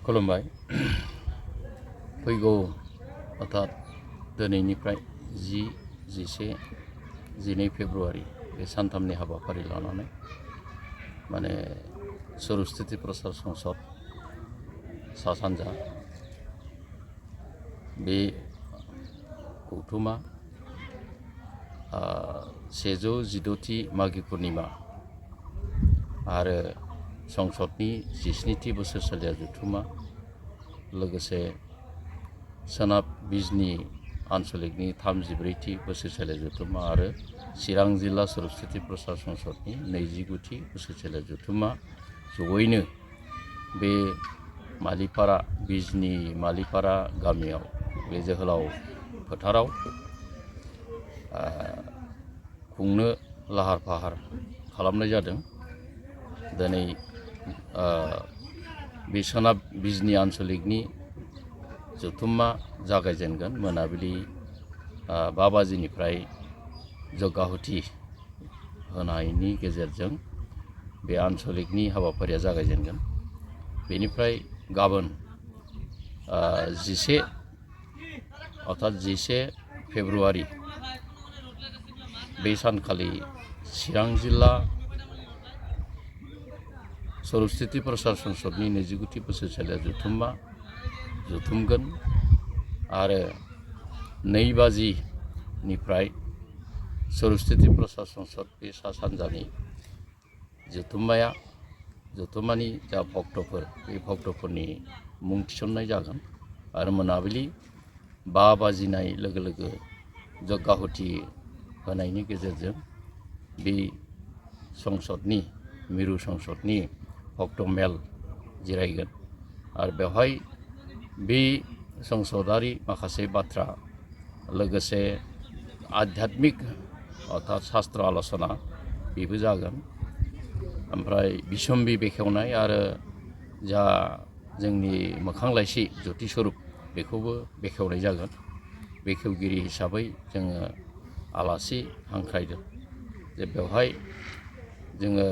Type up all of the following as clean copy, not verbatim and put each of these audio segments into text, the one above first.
खुलुमबाय फैगौ अर्थात दिनैनिफ्राय 10, 11, 12 फेब्रुवारि बे सानथामनि हाबाफारि लानानै माने सरस्वती प्रसाद संसद सा सानजा बे गौथुमा 116थि मागि पुर्णिमा आरो संसदनि 17थि बोसोरसालिया जथुमा लोगोसे सोनाब बिजनी आन्चलिकनि 34थि बोसोरसालिया जथुमा आरो चिरां जिल्ला सरस्वती प्रसाद संसदनि 29थि बोसोरसालिया जथुमा जयैनो बे मालिपारा बिजनी मालिपारा गामियाव बे जोहोलाव फोथाराव खुंनो लाहार फाहार खालामनाय जादों। दिनै बे सोनाब बिजनी आन्चलिकनि जथुमा जागायजेनगोन मोनाबिलि 5 बाजिनिफ्राय जग्गाहुति होनायनि गेजेरजों बे आन्चलिकनि हाबाफारिया जागायजेनगोन। बेनिफ्राय गाबोन 11 अर्थात 11 फेब्रुवारि बे सानखालि चिरां जिल्ला सरस्वती प्रसाद संसदनि 29थि बोसोरसालिया जथुमगोन आरो 2 बाजिनिफ्राय सरस्वती प्रसाद संसद बे सा सानजानि जथुमानि जा भक्तफोर बे भक्तफोरनि मुं थिसननाय जागोन आरो मोनाबिलि 5 बाजिनाय लोगो लोगो जग्गाहुति होनायनि गेजेरजों बे संसदनि मिरु संसदनि भक्त मेल जिरायगोन आरो बेवहाय बे संसदारि माखासे बाथ्रा लोगोसे आध्यात्मिक अर्थात शास्त्र आलोचना बेबो जागोन। ओमफ्राय बिसम्बि बेखेवनाय आरो जा जोंनि मोखां लाइसि ज्योति स्वरूप बेखौबो बेखेवनाय जागोन। बेखेवगिरि हिसाबै जोङो आलासि हांख्रायदों जे बेवहाय जोङो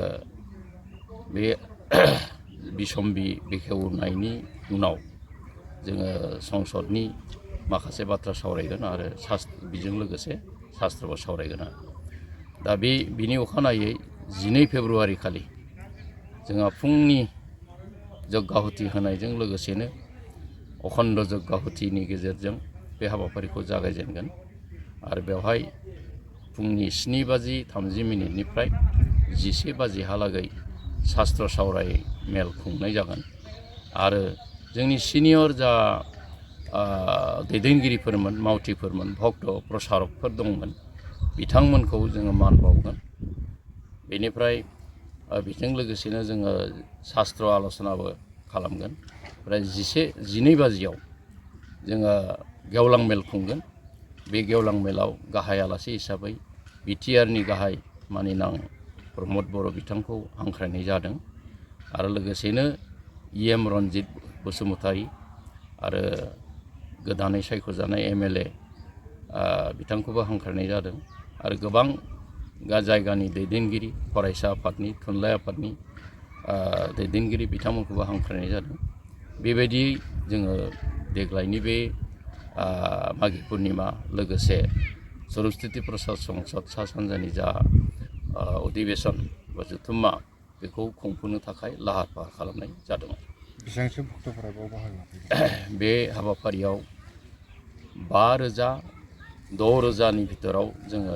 बे बिसम्बि बेखेवनायनि उनाव जोङो संसदनि माखासे बाथ्रा सावरायगोन आरो बेजों लोगोसे शास्त्रबो सावरायगोन। दा बिनि अखानायै 12 फेब्रुवारि खालि जोंहा फुंनि जग्गाहुति होनायजों लोगोसेनो अखण्ड जग्गाहुतिनि गेजेरजों बे हाबाफारिखौ जागायजेनगोन आरो बेवहाय फुंनि 7:30 11 बाजिहालागै शास्त्र सावराय मेल खुंनाय जागोन आरो जोंनि सिनियर जा दैदेनगिरिफोरमोन मावथिफोरमोन भक्त प्रसारकफोर दंमोन बिथांमोनखौ जोङो मान बावगोन। बेनिफ्राय बेजों लोगोसेनो जोङो शास्त्र आलोचनाबो खालामगोन। ओमफ्राय 12 बाजियाव जोङो गेवलां मेल खुंगोन। बे गेवलां मेलाव गाहाय आलासि हिसाबै बिटिआरनि गाहाय मानिनां प्रमद बर' बिथांखौ हांख्रायनाय जादों आरो लोगोसेनो EM रन्जित बसुमतारी आरो गोदानै सायख'जानाय MLA बिथांखौबो हांख्रायनाय जादों आरो गोबां जायगानि दैदेनगिरि फरायसा आफादनि थुनलाइ आफादनि दैदेनगिरि बिथांमोनखौबो हांख्रायनाय जादों। बेबायदियै जोङो देग्लायनि बे मागि पुर्णिमा लोगोसे सरस्वती प्रसाद संसद सा सानजानि जा अधिवेशन बा जथुम्मा बेखौ खुंफुंनो थाखाय लाहार फाहार खालामनाय जादों। बेसेबांसो भक्तफोरा बाव बाहागो लाफैगोन? बे हाबाफारियाव 5,000 6,000नि भितराव जोङो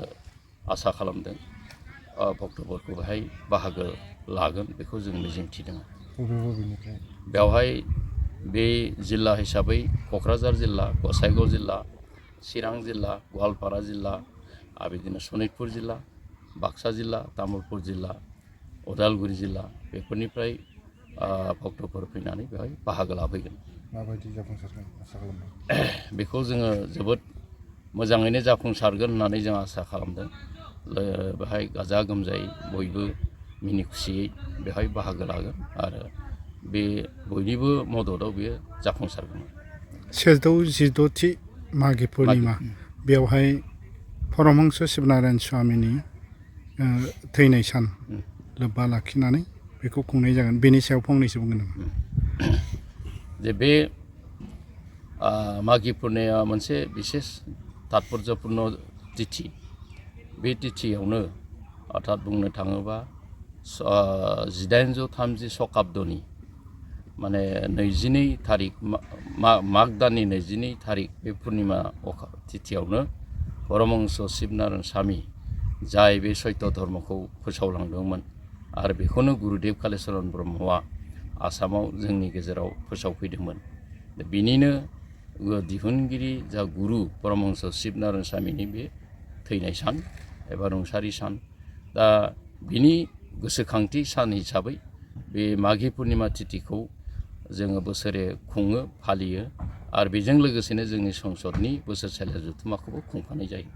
आसा खालामदों भक्तफोरखौ बेहाय बाहागो लागोन बेखौ जों मिजिंथिदों। बबेनिफ्राय? बेवहाय बे जिल्ला हिसाबै क'क्राझार जिल्ला, गसाइगाव जिल्ला, चिरां जिल्ला, गवालपारा जिल्ला आरो बिदिनो सनितपुर जिल्ला, बाक्सा जिल्ला, तामुलपुर जिल्ला, उदालगुरि जिल्ला बेफोरनिफ्राय भक्तफोर फैनानै बेवहाय बाहागो लाफैगोन। माबायदि जाफुंसारगोन आसा खालामदों? बेखौ जोङो जोबोद मोजाङैनो जाफुंसारगोन होननानै जों आसा खालामदों। बेहाय गाजा गोमजायै बयबो मिनि खुसियै बेहाय बाहागो लागोन आरो बे बयनिबो मददआव बेयो जाफुंसारगोन। 116थि मागि पुर्णिमा बेवहाय परमहंस शिबनारायण स्वामिनि थैनाय सान लोब्बा लाखिनानै बेखौ खुंनाय जागोन। बेनि सायाव फंनैसो बुंगोन नामा? जे बे माघी पुर्णिमाया मोनसे बिसेस तात्पर्यपूर्ण तिथि बे तिथियावनो अर्थात बुंनो थाङोबा 1830 शकाब्दनि माने 22 तारिख माघ दाननि 22 तारिख बे पुर्णिमा तिथियावनो परमहंस शिबनारायण स्वामी जाय बे सत्य धर्मखौ फोसावलांदोंमोन आरो बेखौनो गुरुदेव कालिचरण ब्रह्मआ आसामाव जोंनि गेजेराव फोसावफैदोंमोन। बिनिनो दिहुनगिरि जा गुरु परमहंस शिबनारायण स्वामीनि बे थैनाय सान एबा रुंसारि सान। दा बिनि गोसोखांथि सान हिसाबै बे माघी पुर्णिमा तिथिखौ जोङो बोसोरे खुङो फालियो आरो बेजों लोगोसेनो जोंनि संसदनि बोसोरसालिया जथुम्माखौबो खुंफानाय जायो।